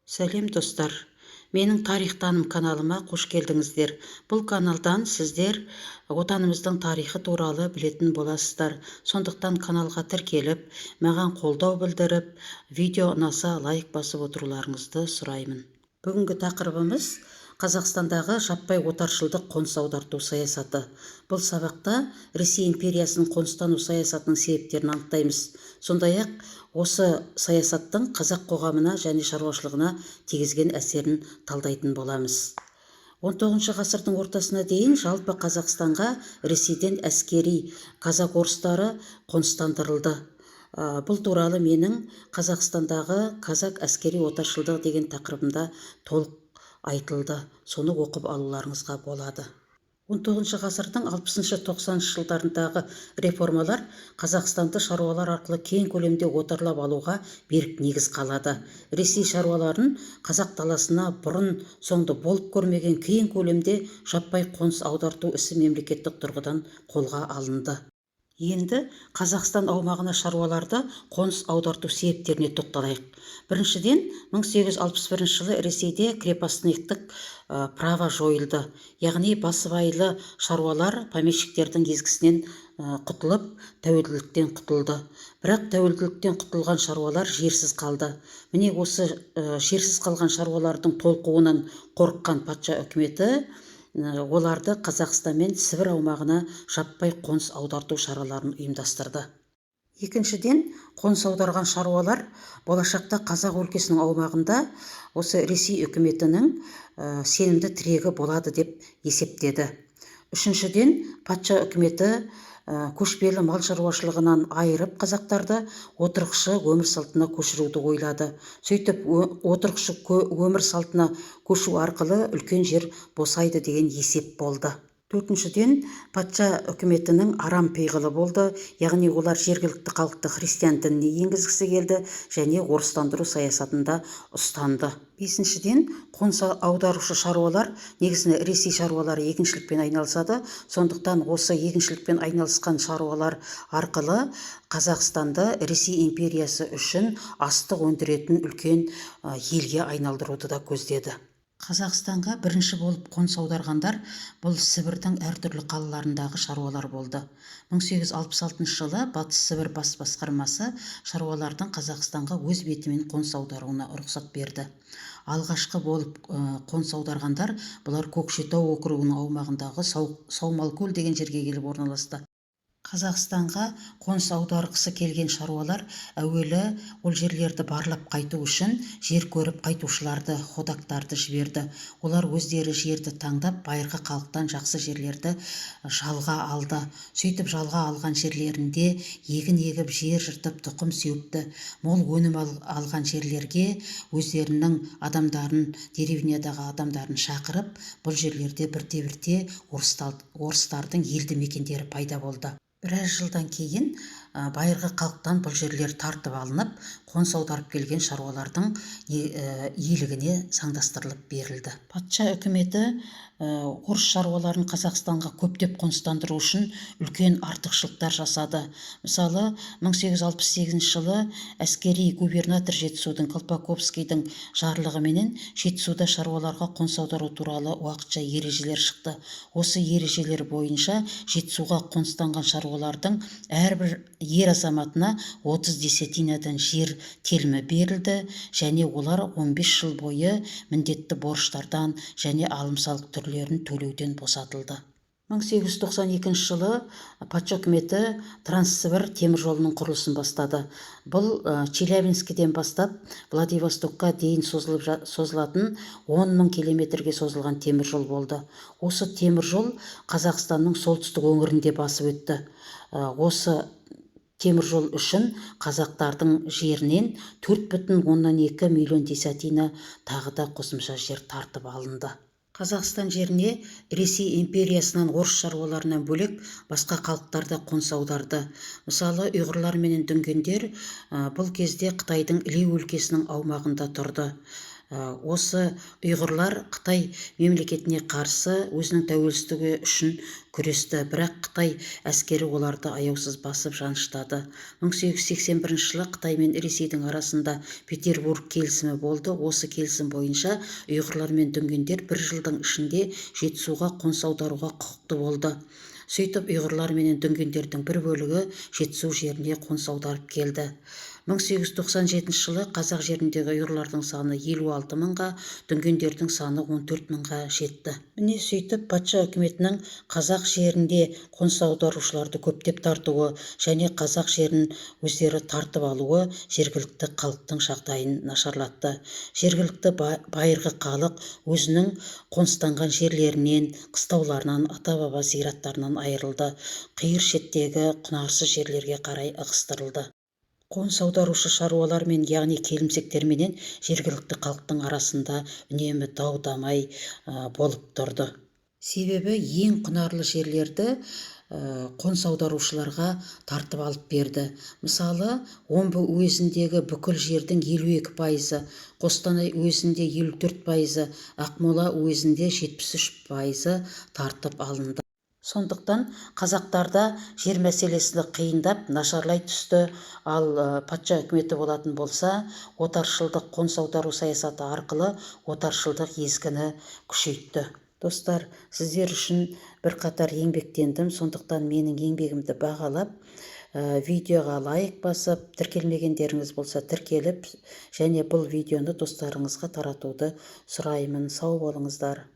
Сәлем, достар! Менің Тарих таным каналыма қош келдіңіздер! Бұл каналдан сіздер отанымыздың тарихы туралы білетін боласыздар. Сондықтан каналға тіркеліп, маған қолдау білдіріп, видео ұнаса, лайк басып отыруларыңызды сұраймын. Бүгінгі тақырыбымыз: Қазақстандағы жаппай отаршылдық, қоныс аударту саясаты. Бұл сабақта Ресей империясының қоныстану саясатының себептерін анықтаймыз, сондай-ақ осы саясаттың қазақ қоғамына және шаруашылығына тигізген әсерін талдайтын боламыз. XIX ғасырдың ортасына дейін жалпы Қазақстанға Ресейден әскери казак орыстары қоныстандырылды. Бұл туралы менің «Қазақстандағы казак әскери отаршылдығы» деген тақырыбымда толық айтылды, соны оқып алуларыңызға болады. XIX ғасырдың 60-90 жылдарындағы реформалар Қазақстанды шаруалар арқылы кең көлемде отарлап алуға берік негіз қалады. Ресей шаруаларын қазақ даласына бұрын соңды болып көрмеген кең көлемде жаппай қоныс аударту ісі мемлекеттік тұрғыдан қолға алынды. Енді Қазақстан аумағына шаруаларды қоныс аударту себептеріне тоқталайық. Біріншіден, 1861 жылы Ресейде крепостныйдық право жойылды, яғни басыбайлы шаруалар помещиктердің езгісінен құтылып, тәуелділіктен құтылды. Бірақ тәуелділіктен құтылған шаруалар жерсіз қалды. Міне, осы жерсіз қалған шаруалардың толқуынан қорыққан патша үкіметі оларды Қазақстан мен Сібір аумағына жаппай қоныс аударту шараларын ұйымдастырды. Екіншіден, қоныс аударған шаруалар болашақта қазақ өлкесінің аумағында осы Ресей үкіметінің сенімді тірегі болады деп есептеді. Үшіншіден, патша үкіметі көшпелі мал шаруашылығынан айырып, қазақтарды отырықшы өмір салтына көшіруді ойлады. Сөйтіп, отырықшы өмір салтына көшу арқылы үлкен жер босайды деген есеп болды. Төртіншіден, патша үкіметінің арам пиғылы болды, яғни олар жергілікті халықты христиан дініне енгізгісі келді және орыстандыру саясатын да ұстанды. Бесіншіден, қоныс аударушы шаруалар, негізінде Ресей шаруалары егіншілікпен айналысады, сондықтан осы егіншілікпен айналысқан шаруалар арқылы Қазақстанды Ресей империясы үшін астық өндіретін үлкен елге айналдыруды да көздеді. Қазақстанға бірінші болып қоныс аударғандар бұл Сібірдің әртүрлі қалаларындағы шаруалар болды. 1866 жылы Батыс Сібір бас басқармасы шаруалардың Қазақстанға өз бетімен қоныс аударуына рұқсат берді. Алғашқы болып қоныс аударғандар бұлар Көкшетау округінің аумағындағы Саумалкөл деген жерге келіп орналасты. Қазақстанға қоныс аударғысы келген шаруалар әуелі ол жерлерді барлап қайту үшін жер көріп қайтушыларды, ходактарды жіберді. Олар өздері жерді таңдап, байырғы халықтан жақсы жерлерді жалға алды. Сөйтіп, жалға алған жерлерінде егін егіп, жер жыртып, тұқым сеуіпті. Мол өнім алған жерлерге өздерінің адамдарын, деревнядағы адамдарын шақырып, бұл жерлерде бірте бірте орыстардың елді мекендері пайда болды. Біраз жылдан кейін байырғы халықтан бұл жерлер тартып алынып, қоныс аударып келген шаруалардың иелігіне заңдастырылып берілді. Патша үкіметі орыс шаруаларын Қазақстанға көптеп қоныстандыру үшін үлкен артықшылықтар жасады. Мысалы, 1868 жылы әскери губернатор Жетісудың Колпаковскийдің жарлығыменен Жетісуда шаруаларға қоныс аудару туралы уақытша ережелер шықты. Осы ережелер бойынша Жетісуға қоныстанған шаруалардың әрбір ер азаматына 30 десятинадан жер телімі берілді және олар 15 жыл бойы міндетті борыштардан және алым-салық түрлерін төлеуден босатылды. 1892 жылы патша үкіметі Транссібір темір жолының құрылысын бастады. Бұл Челябинскіден бастап Владивостокқа дейін созылып созылатын 10 мың километрге созылған темір жол болды. Осы темір жол Қазақстанның солтүстік өңірінде басып өтті. Осы темір жол үшін қазақтардың жерінен 4,2 миллион десятина тағы да қосымша жер тартып алынды. Қазақстан жеріне Ресей империясынан орыс шаруаларынан бөлек басқа халықтар да қоныс аударды. Мысалы, ұйғырлар менен дүнгендер бұл кезде Қытайдың Іле өлкесінің аумағында тұрды. Осы ұйғырлар Қытай мемлекетіне қарсы өзінің тәуелсіздігі үшін күресті, бірақ Қытай әскері оларды аяусыз басып жаныштады. 1881 жылы Қытай мен Ресейдің арасында Петербург келісімі болды. Осы келісім бойынша ұйғырлар мен дүнгендер бір жылдың ішінде Жетісуға қоныс аударуға құқықты болды. Сөйтіп, ұйғырлар менен дүнгендердің бір бөлігі Жетісу жеріне қоныс аударып келді. 1897 жылы қазақ жеріндегі ұйғырлардың саны 56 мыңға, дүнгендердің саны 14 мыңға жетті. Міне, сөйтіп, патша үкіметінің қазақ жерінде қоныс аударушыларды көптеп тартуы және қазақ жерін өздері тартып алуы жергілікті халықтың жағдайын нашарлатты. Жергілікті байырғы халық өзінің қоныстанған жерлерінен, қыстауларынан, ата-баба зираттарынан айырылды, қиыр шеттегі құнарсыз жерлерге қарай ығыстырылды. Қоныс аударушы шаруалармен, яғни келімсектерменен жергілікті халықтың арасында үнемі дау-дамай болып тұрды. Себебі ең құнарлы жерлерді қоныс аударушыларға тартып алып берді. Мысалы, Омбы уезіндегі бүкіл жердің 52%, Қостанай уезінде 54%, Ақмола уезінде 73% тартып алынды. Сондықтан қазақтарда жер мәселесі қиындап, нашарлай түсті. Ал патша үкіметі болатын болса, отаршылдық қоныс аудару саясаты арқылы отаршылдық езгіні күшейтті. Достар, сіздер үшін бірқатар еңбектендім, сондықтан менің еңбегімді бағалап, видеоға лайк басып, тіркелмегендеріңіз болса тіркеліп және бұл видеоны достарыңызға таратуды сұраймын. Сау болыңыздар.